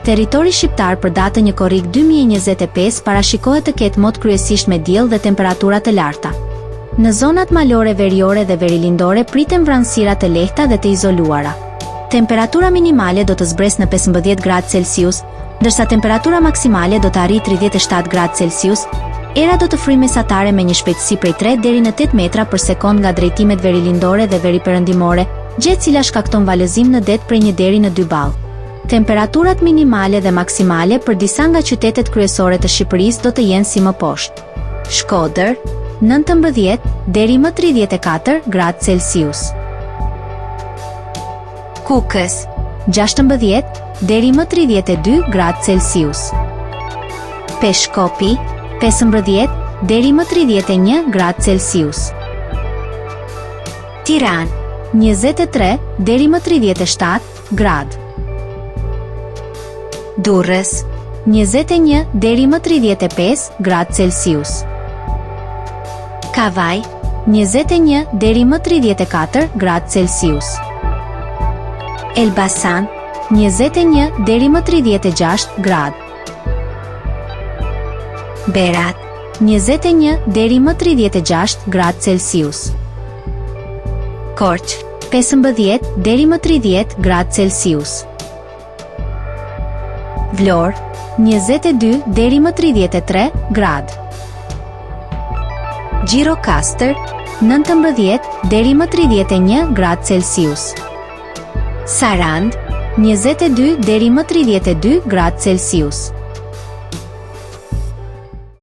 Territori shqiptar për datën 1 korrik 2025 parashikohet të ketë mot kryesisht me diell dhe temperatura të larta. Në zonat malore veriore dhe verilindore priten vranësira të lehta dhe të izoluara. Temperatura minimale do të zbresë në 15 gradë Celsius, ndërsa temperatura maksimale do të arrijë 37 gradë Celsius. Era do të fryjë mesatare me një shpejtësi prej 3 deri në 8 metra për sekondë nga drejtimet verilindore dhe veriperëndimore, gjë e cila shkakton valëzim në det prej 1 deri në 2 ballë. Temperaturat minimale dhe maksimale për disa nga qytetet kryesore të Shqipërisë do të jenë si më poshtë. Shkodër, 19 deri më 34 gradë Celsius. Kukës, 16 deri më 32 gradë Celsius. Peshkopi, 15 deri më 31 gradë Celsius. Tiranë, 23 deri më 37 gradë. Durrës, 21 deri më 35 gradë Celsius. Kavajë, 21 deri më 34 gradë Celsius. Elbasan, 21 deri më 36 gradë. Berat, 21 deri më 36 gradë Celsius. Korçë, 15 deri më 30 gradë Celsius. Vlorë, 22 deri më 33 gradë. Gjirokastër, 19 deri më 31 gradë Celsius. Sarandë, 22 deri më 32 gradë Celsius.